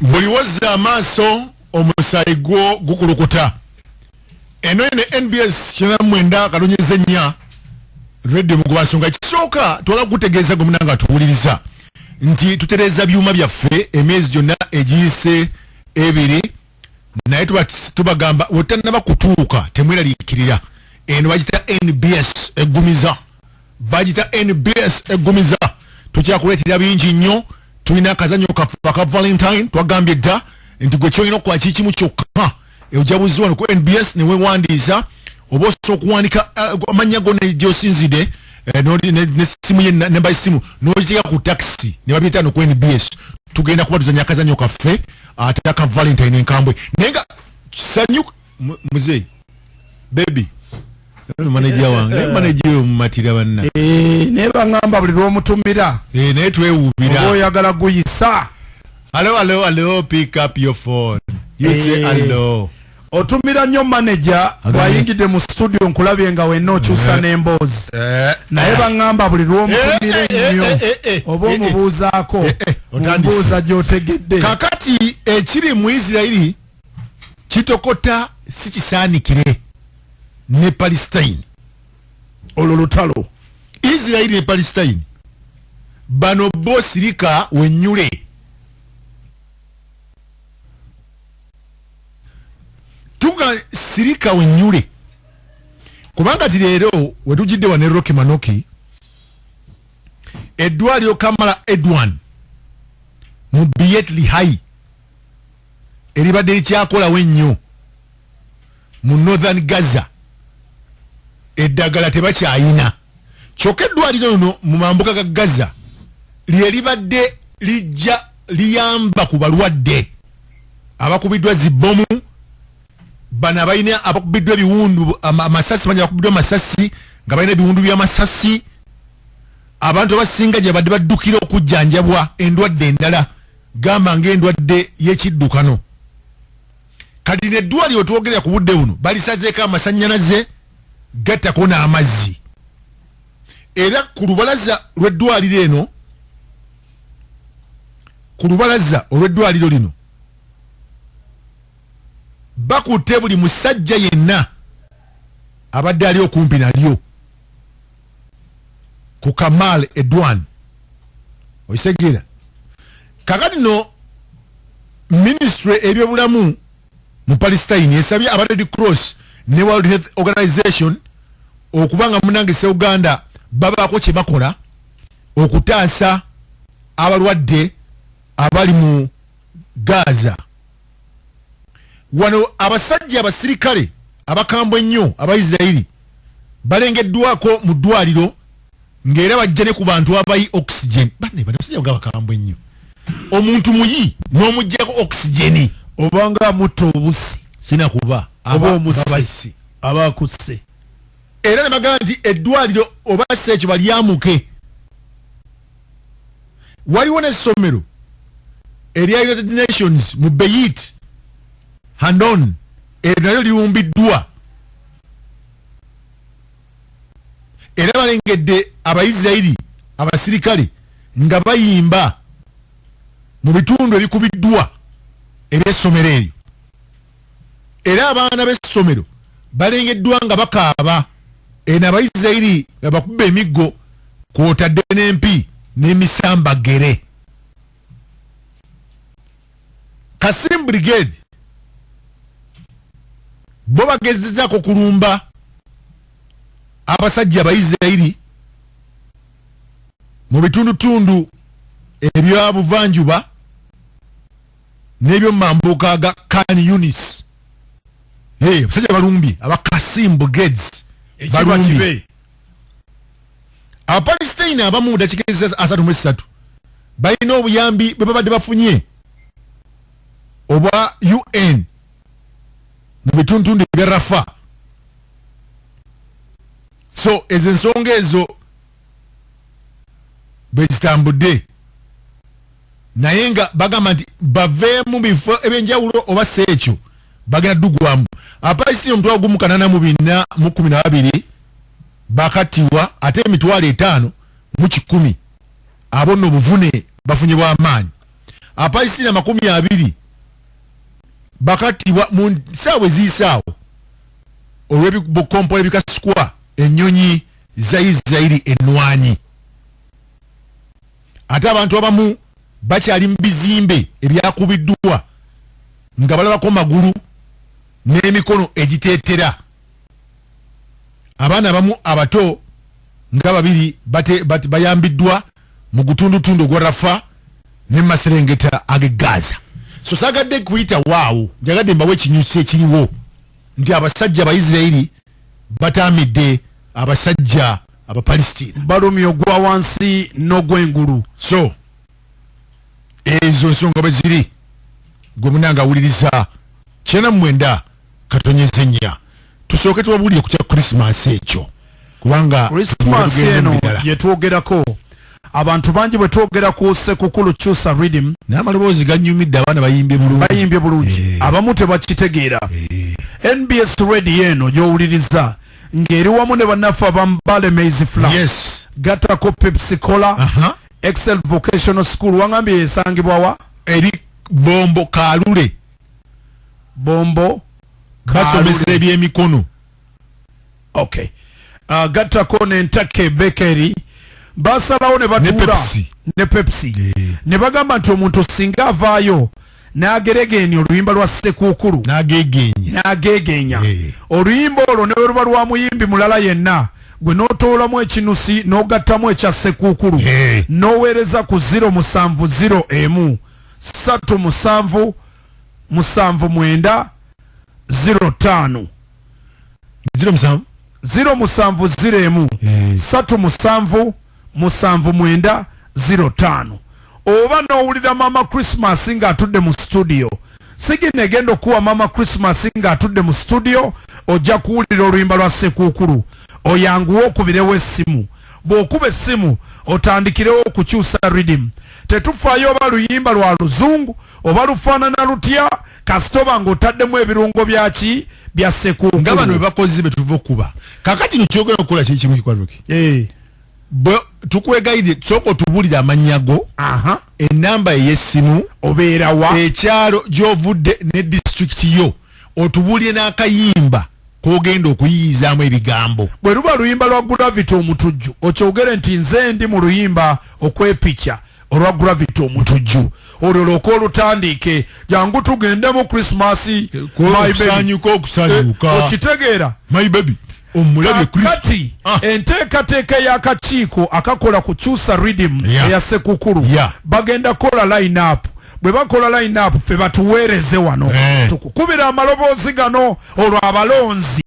Buli wozza amaaso omusaayi gwo gukulukuta. Eno ene NBS 99.4 Radio Mugubansonga. Ekisooka twagala kutegeeza gwe munanga tuwuliriza nti tutereeza byuma byaffe emyezi gyonna egiyise ebiri, naye tubagamba wetannaba kutuuka temweraliikirira. Eno bagita NBS eggumiza, bagita NBS eggumiza. Tukyakuleetera bingi nnyo. Tulina akazannyo kaffe aka Valentine. Twagambye dda nti gwe kyolina okukola kiri kimu kyokka, ojja buzzi wano ku NBS ne weewandiisa, oba osobola okuwandika amannya go ne gy'osinzidde, n'essimu ye, namba y'essimu, n'ogiteeka ku takisi ne babiyita no ku NBS. Tugenda kuba tuzannya akazannyo kaffe ate aka Valentine enkambwe, naye nga sanyu muzeeyi baby ono manager wange, naye manager oyo mumatira banna. Naye baŋŋamba buli lw'omutumira Naye twewuubira. Oba oyagala guyisa. Hello, hello, hello, pick up your phone, you say hello. Otumira nnyo manager bw'ayingidde mu studio, nkulabye nga wenna okyusa n'emboozi, naye baŋŋamba buli lw'omutumira ennyo oba omubuuzaako Otandise. mumbuuza gy'otegedde. Kakati ekiri mu Isirairi kitokota si kisaanikire ne Palestine. Olwo lutalo. Isirairi ne Palestine bano bo sirika wenyule. Tuga sirika wenyule, kubanga ti leero wetujidde wa ne Roki Manoki, eddwaliro Kamala Edwan mu Biet Lihai eribadde likyakolawo ennyo mu Northern Gaza, eddagala tebakyayina. Kyokka eddwaliro lino mu mambuka ga Gaza lye libadde lijja liyamba ku balwadde abakubiddwa zibbomu, bano abalina abakubiddwa ebiwundu amasasi, bangi abakubiddwa amasasi nga balina ebiwundu by'amasasi. Abantu abasinga gye badde baddukira okujjanjabwa endwadde endala, gamba ng'endwadde y'ekiddukano. Kati neddwaliro twogerera ku budde buno balisazeeko amasannyalaze gattako n'amazzi, era ku lubalaza lw'eddwaliro eno, ku lubalaza olw'eddwaliro lino bakutte buli musajja yenna abadde ali okumpi nalyo ku Kamal Edwan. Okitegeera? Kakati no ministry ebyobulamu mu Palestine esabye aba Red Cross ne World Health Organization okuba nga munange se Uganda babaako kye bakola okutaasa abalwadde abali mu Gaza. Wano abasajja abasirikale abakambwe ennyo aba Isirairi balengeddwako mu ddwaliro ng'era bajja ne ku bantu abayi oxygen. Banne bano abasajja nga bakambwe ennyo, omuntu muyi n'omuggyako oxygen. Obanga amutta obusi. Sinakuba oba omusse. Babassi. Aba akusse. Era ne bagamba nti eddwaliro oba si ekyo balyamuke. Waliwo n'essomero erya United Nations mu Beit Hanon, eryo nalyo liwumbiddwa, era balengedde Abaisirairi abasirikale nga bayimba mu bitundu ebikubiddwa eby'essomero eryo, era abaana b'essomero balengeddwa nga bakaaba eno Abaisirairi nga bakuba emiggo kwotadde n'empi n'emisambagere. Kasim Brigade bo bagezezzaako kulumba abasajja Abaisirairi mu bitundutundu ebya buvanjuba n'ebyomumambuka ga Khan Yunis. Abasajja balumbye aba Kasim Brigades. Ekiba balumbye kibe. Abapalestine abamu mu dakiika 33 balina obuyambi bwe babadde bafunye obwa UN mu bitundutundu ebya Rafa. So ezo ensonga ezo bwe zitambudde, naye nga bagamba nti baveemu bifo ebyenjawulo oba si ekyo bagenda ddugwamu. Abapalestine 18,412 bakattibwa, ate 5,100 abo nno obuvune bafunye bw'amaanyi. Apalestina 20 bakattibwa mu nsaawa eziyisaawo olw'ebikompola ebikasikwa ennyonyi za Isirairi ennwanyi. Ate abantu abamu bakyali mu bizimbe ebyakubiddwa nga balabako magulu n'emikono egiteetera. Abaana abamu abato nga babiri bayambiddwa mu gutundutundu ogwa Rafa ne maserengeta ag'e Gaza. So saagadde kuyita waawo, njagadde mbawe ekinyusi ekiriwo nti abasajja Abaisirairi batamidde abasajja Abapalestina, balumya ogwa wansi n'ogw'engulu. So ezo nsonga bwe ziri. Gwe munanga awuliriza 94.4, tusooke tubabuulire ku kya Krisimansi ekyo, kubanga Krisimansi tugenda mu eno birala. gye twogerako, abantu bangi bwe twogera ku Sekukulu Kyusa Rhythm, N'amaloboozi ganyumidde, abaana bayimbye bulungi. Bayimbye bulungi. Abamu tebakitegeera. NBS Radio eno gy'owuliriza ng'eri wamu ne bannaffe abambale maize flour, gattako Pepsi Cola, Excel Vocational School. Wangambye esangibwawa? Eri Bombo Kalule. Bombo. Basomesa Kalule. ebyemikono. Okay, gattako n'Entake Bakery. Basalawo ne batuula Pepsi. Ne Pepsi. Ne bagamba nti omuntu singa avaayo n'ageregeenya oluyimba lwa Sekuukulu, n'agegenya, n'ageegenya oluyimba olwo, ne bwe luba lwa muyimbi mulala yenna, gwe n'otoolamu ekinusi n'ogattamu ekya Sekuukulu, n'oweereza ku 0701 37 79 05. 07 0701 37 79 05. Oba n'owulira Mama Christmas ng'atudde mu studio, sigina egenda okuwa Mama Christmas ng'atudde mu studio, ojja kuwulira oluyimba lwa Sekuukulu. Oyanguwe okubirewo essimu. Bw'okuba essimu, otandikirewo okukyusa rhythm. Tetufaayo oba luyimba lwa luzungu oba lufaanana lutya, kasita oba ng'otaddemu ebirungo byaki? Bya Nga bano Sekuukulu. bebakozi betuva okuba kakati no kyogera okukola kyekimu kikwaruki. Bwe tukwegayirire, sooka otubuulire amannya go, enamba ey'essimu, obeerawa, ekyalo gy'ovudde ne disitulikiti yo, otubuulire n'akayimba k'ogenda okuyiyizaamu ebigambo. Bwe luba luyimba lwa Gravity Omutujju, okyogere nti nze ndi mu luyimba Okwepikya olwa Gravity Omutujju, olwo lwoka olutandiike. Jangu tugende mu Krismasi. Okusanyuka, okusanyuka. Okitegeera? My baby omulabye Kristo. Kati enteekateeka y'akakiiko akakola ku Kyusa Rhythm eya Sekukulu, bagenda kukola line up. Bwe bakola line up, ffe batuweereze wano, tukukubira amaloboozi gano, olwo abalonzi